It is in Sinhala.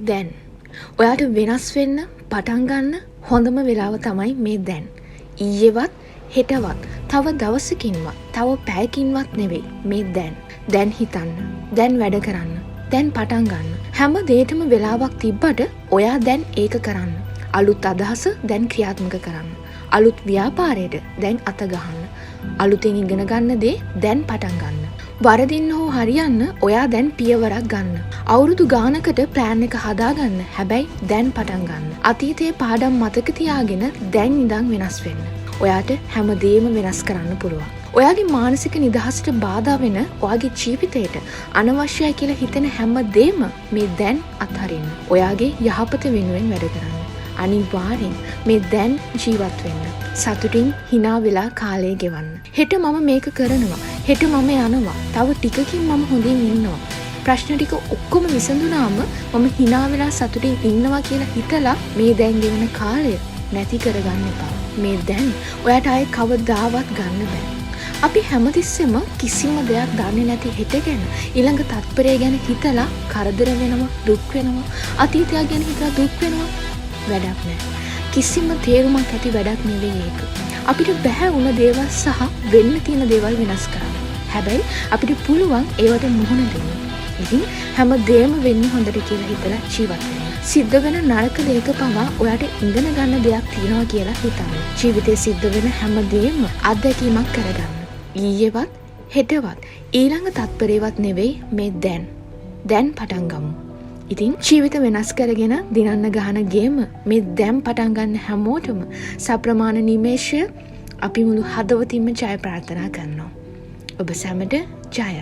දැන්. ඔයාට වෙනස් වෙන්න පටන් ගන්න හොඳම වෙලාව තමයි මේ දැන්. ඊයේවත් හෙටවත් තව දවසකින්වත් තව පැයකින්වත් නෙවෙයි, මේ දැන්. දැන් හිතන්න. දැන් වැඩ කරන්න. දැන් පටන් ගන්න. හැම දෙයකම වෙලාවක් තිබ්බට ඔයා දැන් ඒක කරන්න. අලුත් අදහස දැන් ක්‍රියාත්මක කරන්න. අලුත් ව්‍යාපාරයට දැන් අත ගහන්න. අලුතෙන් ඉගෙන ගන්න දේ දැන් පටන් ගන්න. වරදින්න හෝ හරියන්න ඔයා දැන් පියවරක් ගන්න. අවුරුදු ගානකට ප්ලෑන් එක හදාගන්න. හැබැයි දැන් පටන් ගන්න. අතීතයේ පාඩම් මතක තියාගෙන දැන් ඉඳන් වෙනස් වෙන්න. ඔයාට හැමදේම වෙනස් කරන්න පුළුවන්. ඔයාගේ මානසික නිදහසට බාධා වෙන, ඔයාගේ ජීවිතයට අනවශ්‍යයි කියලා හිතෙන හැම දේම මේ දැන් අත්හරින්න. ඔයාගේ යහපත වෙනුවෙන් වැඩ කරන්න. අනිවාර්යෙන් මේ දැන් ජීවත් වෙන්න. සතුටින් හිනා වෙලා කාලය ගෙවන්න. හෙට මම මේක කරනවා. හෙට මම යනවා. තව ටිකකින් මම හොඳින් ඉන්නවා. ප්‍රශ්න ටික ඔක්කොම විසඳුනාම මම හිනා වෙලා සතුටින් ඉන්නවා කියලා හිතලා මේ දැන් ගෙවන කාලය නැති කරගන්න එපා. මේ දැන් ඔයාට ආයේ කවදාවත් ගන්න බෑ. අපි හැමතිස්සෙම කිසිම දෙයක් දන්නේ නැති හෙට ගැන, ඊළඟ තත්පරය ගැන හිතලා කරදර වෙනවා, දුක් වෙනවා, අතීතය ගැන හිතලා දුක් වෙනවා. වැඩක් නෑ. කිසිම තේරුමක් ඇති වැඩක් නෙවෙයි ඒක. අපිට බැහැ වුණ දේවල් සහ වෙන්න තියෙන දේවල් වෙනස් කරන්න. හැබැයි අපිට පුළුවන් ඒවට මුහුණ දෙන්න. ඉතින් හැම දේම වෙන්නේ හොඳට කියලා හිතලා ජීවත් වෙන්න. සිද්ධ වෙන නරක දෙයක පවා ඔයාට ඉගෙන ගන්න දෙයක් තියෙනවා කියලා හිතන්න. ජීවිතේ සිද්ධ වෙන හැම දේම අත්දැකීමක් කරගන්න. ඊයේවත් හෙටවත් ඊළඟ තත්පරේවත් නෙවෙයි, මේ දැන්. දැන් පටන් ගමු. ඉතින් ජීවිත වෙනස් කරගෙන දිනන්න ගහන ගේම මේ දැන් පටන් ගන්න හැමෝටම සප්‍රමාණ නිමේෂය අපි මුළු හදවතින්ම ජය ප්‍රාර්ථනා කරනවා. ඔබ සැමට ජය.